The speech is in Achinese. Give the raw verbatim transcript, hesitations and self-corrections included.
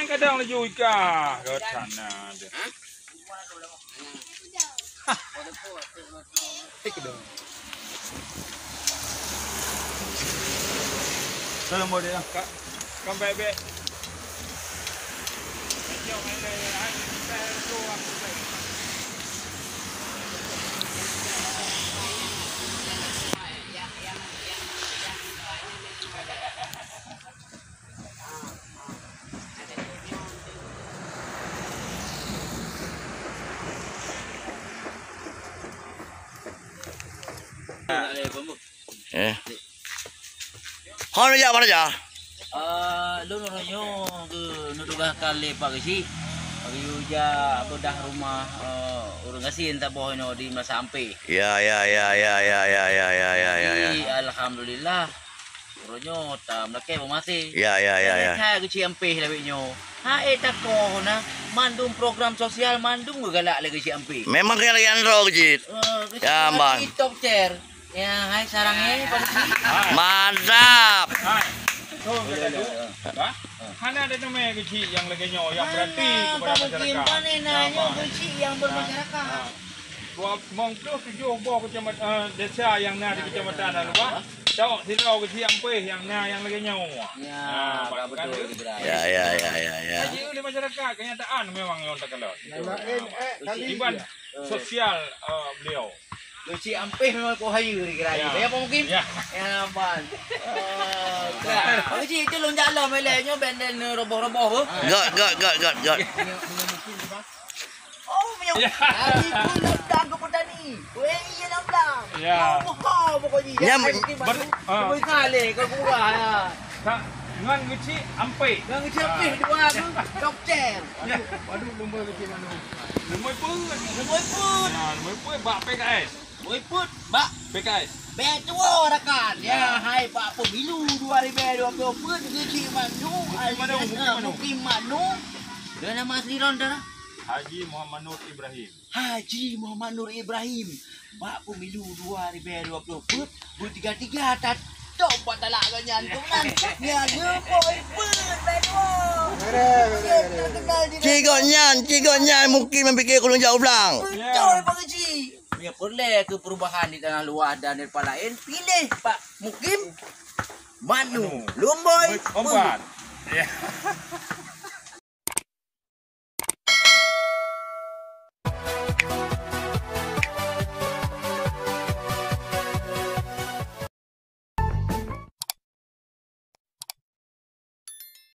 Kadang laju ika ke sana deh. Salam buat dia. Kak, kau baik-baik. Eh. Hon jak mana ja? Ah, lôn uroe nyoe keu neutugaskan lé Pak Geuchik. Pak Geuchik jak beudah rumah, eh, ureueng gasien saboh inoe di Meurasa Ampéh. Ya, ya, ya. Jadi, alhamdulillah. Uroe nyoe ta meulakée beumaséh. Ya, ya, ya, ya. Hai Geuchik Ampéh lawét nyoe. Hai takoh na, mandum program sosial mandum geugalak lé Geuchik Ampéh. Memang keuneuk lagée nyan droe Geuchik. Eh, Geuchik Ya, Ampéh Mbak. Top chair. Ya, hai sarang eh, Pak Geuchik. Mantap. Hai. Oh, ka jadi. Bah? Hana ada nama Geuchik nyang lagée nyoe, nyang berarti kepada masyarakat. Pak Mukim, pane na nyoe Geuchik nyang bermasyarakat. Dua mong ploh tujoh boh keucamat-, eh, desa nyang na di Kecamatan Alubah. Cok sidroe Geuchik Ampéh nyang na nyang lagée nyoe. Ya, ka beutôi. Ya, ya, ya, ya, ya. Jadi oleh masyarakat kenyataan memang nyang takalon. Iban sosial, eh, beliau. Geuchik Ampéh memang kok hayeue dikira. Ya. Ya, Pak Mukim? Ya. Ya, ban. Oh, Pak Geuchik, itu lôn jak lom ilée nyoe ben den roboh-roboh, eh. Got, got, got, got, got. Oh, meunyoe. Ya. Hari pun datang ke petani. Weh, iya lah pulang. Ya. Oh, buka pokoknya. Ya, ber- ah. Boleh saleh ke gua, ya. Ka, ngon Geuchik Ampéh. Ngon Geuchik Ampéh, dua tu. Doktor. Ya. Aduh, lumba Geuchik mana? Lumba pun. Lumba pun. Ya, lumba pun bak P K S. Lumba pun bak P K S. Betul rakan. Ya, ya. Hai bak pemilu dua ribu dua puluh empat, Geuchik Manu. Geuchik Manu, alias, Mukim Manu. Mukim Manu. Dia nama asli ronda. Haji Muhammad Nur Ibrahim. Haji Muhammad Nur Ibrahim bak pemilu dua ribu dua puluh peuet beutiga-tiga tatop bak talak gobnyan tu meunan. Ya, ya, boy, peuet, Bedua. Cik gobnyan, cik gobnyan mungkin memikir kulung jauh blang. Betul, Pak Haji. Ya, peureulée keu perubahan di tanoh luwa dan di teumpat laén, piléh Pak Mukim Manu. Manu. Lumboi. Ompan. Ya.